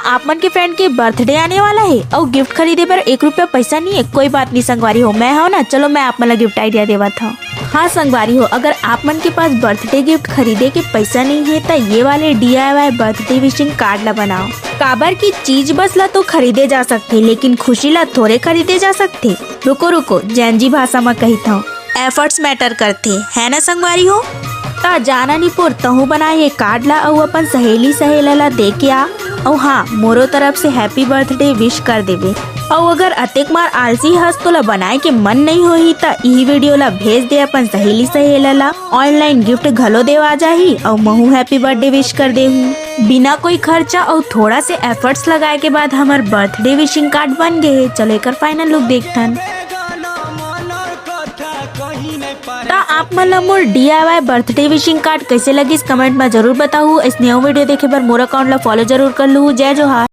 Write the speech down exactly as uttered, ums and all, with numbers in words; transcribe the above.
आप मन के फ्रेंड के बर्थडे आने वाला हे अउ गिफ्ट खरीदे बर एक रुपया पैसा नहीं है, कोई बात नहीं संगवारी हो, मैं हूं ना, चलो मैं आप मन ला गिफ्ट आइडिया देवत हूं। हाँ संगवारी हो, अगर आप मन के पास बर्थडे गिफ्ट खरीदे के पैसा नहीं है, त ये वाले डीआईवाई बर्थडे विशिंग कार्ड ला बनाओ। काबर की चीज बस ला तो खरीदे जा सकथे, लेकिन खुशी ला थोरे खरीदे जा सकथे। रुको रुको, जेनजी भाषा म कहित हूँ, एफर्ट्स मैटर करथे, है ना संगवारी हो? त जाना निपोर, तहूँ बना ये कार्ड ला अउ अपन सहेली सहेला ला दे के आ। अउ हाँ, मोरो तरफ से हैप्पी बर्थडे विश कर देबे। अउ अगर अतेक मार आलसी हस तोला बनाए के मन नहीं होही, त इही वीडियो ला भेज दे अपन सहेली सहेला ला। ऑनलाइन गिफ्ट घलो देवा जाही अउ महू हैप्पी बर्थडे विश कर देहूँ। बिना कोई खर्चा अउ थोड़ा से एफर्ट्स लगाए के बाद हमर बर्थडे विशिंग कार्ड बन गे हे। चलो एकर फाइनल लुक देखथन। त आप मन ला मोर डीआईवाई बर्थडे विशिंग कार्ड कैसे लगिस, कमेंट में जरूर बताहू। अइसने अउ वीडियो देखे बर मोर अकाउंट ला फॉलो जरूर कर लू। जय जोहार।